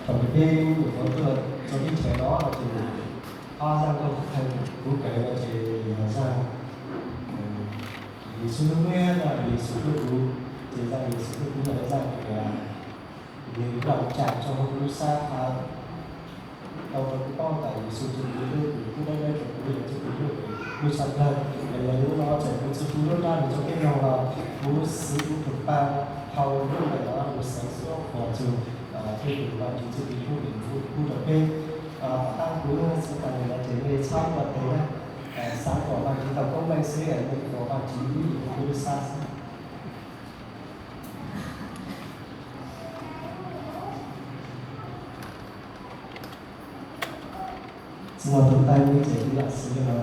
Thaum peb nyuam qhuav tuaj txog teb chaws no ces ob zaj nkauj thaiv kuv kawm no ces yog zaj Yexus lub ntiaj teb, Yexus tuaj kuv, ces zaj Yexus tuaj kuv no yog zaj uas nws raug tsa rau hauv kuv lub sab, tau rau kuv paub tas Yexus tus kuv hlub, tus kuv dawb dawb rau kuv yog tus kuv hlub, kuv tshaj plawg. Yog li no txawm kuv tsis hu lub nrab ntawd rau peb mloog los kuv xav kuv tus pa dhau lub ntawm no kuv xav xub qhuas tus, tej tus Vajtswv txuj kev hlub uas kuv hu rau peb. Tab kuv xav tas li no ces nej txhob ua tes na, xav kom Vajtswv tau koob meej xwb, nej kom Vajtswv ib yam li kuv lub sab xwb. Tsis muaj tus taij ib txhis ib yam xwb no.